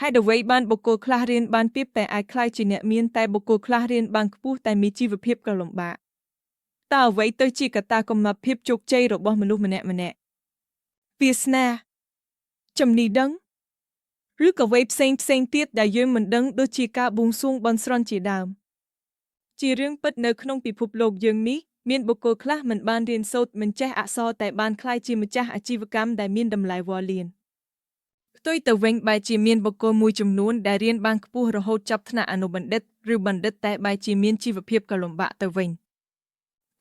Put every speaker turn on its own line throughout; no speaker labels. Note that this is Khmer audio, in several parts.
ហេតុអ្វីបានបុគ្គលខ្លះរៀនបានទាបតែអាចក្លាយជាអ្នកមានតែបុគ្គលខ្លះរៀនបានខ្ពស់តែមានជីវភាពក៏លំបាកតើអ្វីទៅជាកត្តាកំណត់ភាពជោគជ័យរបស់មនុស្សម្នាក់ៗវាសនាចំណេះដឹងឬក៏អ្វីផ្សេងផ្សេងទៀតដែលយើងមិនដឹងដូចជាការបួងសួងបន់ស្រន់ជាដើមជារឿងពិតនៅក្នុងពិភពលោកយើងនេះមានបុគ្គលខ្លះមិនបានរៀនសូត្រមិនចេះអក្សរតែបានក្លាយជាម្ចាស់អាជីវកម្មដែលមានតម្លៃវ៉ាលានផ្ទុយទៅវិញបែរជាមានបុគ្គលមួយចំនួនដែលរៀនបានខ្ពស់រហូតចប់ថ្នាក់អនុបណ្ឌិតឬបណ្ឌិតតែបែរជាមានជីវភាពក៏លំបាកទៅវិញ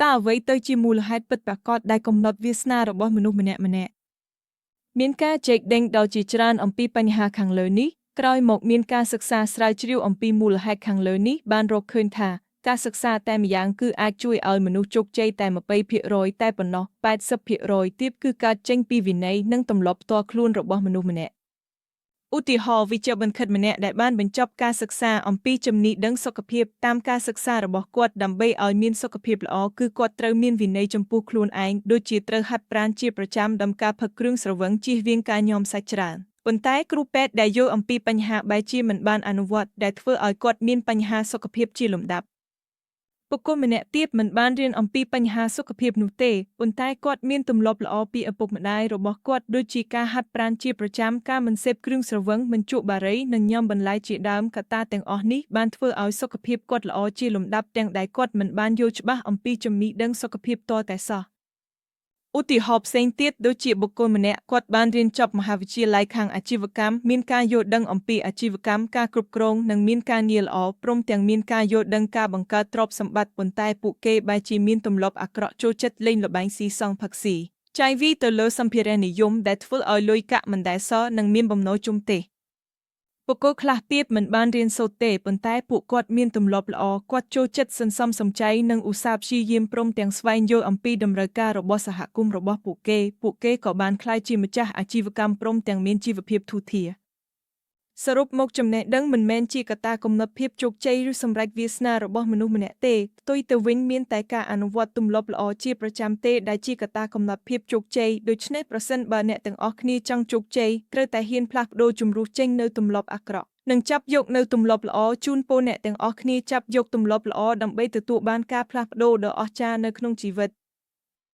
តើអ្វីទៅជាមូលហេតុពិតប្រាកដដែលកំណត់វាសនារបស់មនុស្សម្នាក់ៗមានការចែកដេញដល់ជាច្រើនអំពីបញ្ហាខាងលើនេះក្រោយមកមានការសិក្សាស្រាវជ្រាវអំពីមូលហេតុខាងលើនេះបានរកឃើញថាការសិក្សាតែម្យ៉ាងគឺអាចជួយឲ្យមនុស្សជោគជ័យតែ20%តែប៉ុណ្ណោះ80%ទៀតគឺកើតចេញពីវិន័យនិងទម្លាប់ផ្ទាល់ខ្លួនរបស់មនុស្សម្នាក់ឧទាហរណ៍វិជ្ជបណ្ឌិតម្នាក់ដែលបានបញ្ចប់ការសិក្សាអំពីជំនាញដឹងសុខភាពតាមការសិក្សារបស់គាត់ដើម្បីឲ្យមានសុខភាពល្អគឺគាត់ត្រូវមានវិន័យចំពោះខ្លួនឯងដូចជាត្រូវហាត់ប្រាណជាប្រចាំដំការផឹកគ្រឿងស្រវឹងជៀសវាងការញ៉ាំសាច់ច្រើនប៉ុន្តែគ្រូពេទ្យដែលយល់អំពីបញ្ហាបែរជាមិនបានអនុវត្តដែលធ្វើឲ្យគាត់មានបញ្ហាសុខភាពជាលំដាប់បុគ្គលម្នាក់ទៀតមិនបានរៀនអំពីបញ្ហាសុខភាពនោះទេប៉ុន្តែគាត់មានទម្លាប់ល្អពីឪពុកម្ដាយរបស់គាត់ដូចជាការហាត់ប្រាណជាប្រចាំការមិនសេពគ្រឿងស្រវឹងមិនជក់បារីនិងញ៉ាំបន្លែជាដើមកត្តាទាំងអស់នេះបានធ្វើឲ្យសុខភាពគាត់ល្អជាលំដាប់ទាំងដែលគាត់មិនបានយល់ច្បាស់អំពីជំនាញដឹងសុខភាពទាល់តែសោះឧទាហរណ៍ផ្សេងទៀតដូចជាបុគ្គលម្នាក់គាត់បានរៀនចប់មហាវិទ្យាល័យខាងអាជីវកម្មមានការយល់ដឹងអំពីអាជីវកម្មការគ្រប់គ្រងនិងមានការងារល្អព្រមទាំងមានការយល់ដឹងការបង្កើតទ្រព្យសម្បត្តិប៉ុន្តែពួកគេបែរជាមានទម្លាប់អាក្រក់ចូលចិត្តលេងល្បែងស៊ីសងផឹកស៊ីចាយវាយទៅលើសម្ភារៈនិយមដែលធ្វើឲ្យលុយកាក់មិនដែលសល់និងមានបំណុលជុំទេបុគ្គលខ្លះទៀតមិនបានរៀនសូត្រទេប៉ុន្តែពួកគាត់មានទម្លាប់ល្អគាត់ចូលចិត្តសន្សំសំចៃនិងឧស្សាហ៍ព្យាយាមព្រមទាំងស្វែងយល់អំពីតម្រូវការរបស់សហគមន៍របស់ពួកគេពួកគេក៏បានក្លាយជាម្ចាស់អាជីវកម្មព្រមទាំងមានជីវភាពធូរធារសរុបមកចំណេះដឹងមិនមែនជាកត្តាកំណត់ភាពជោគជ័យឬសម្រេចវាសនារបស់មនុស្សម្នាក់ទេផ្ទុយទៅវិញមានតែការអនុវត្តទម្លាប់ល្អជាប្រចាំទេដែលជាកត្តាកំណត់ភាពជោគជ័យដូច្នេះប្រសិនបើអ្នកទាំងអស់គ្នាចង់ជោគជ័យត្រូវតែហ៊ានផ្លាស់ប្ដូរជម្រុះចេញនៅទម្លាប់អាក្រក់និងចាប់យកនៅទម្លាប់ល្អជូនពរអ្នកទាំងអស់គ្នាចាប់យកទម្លាប់ល្អដើម្បីទទួលបានការផ្លាស់ប្ដូរដ៏អស្ចារ្យនៅក្នុងជីវិត។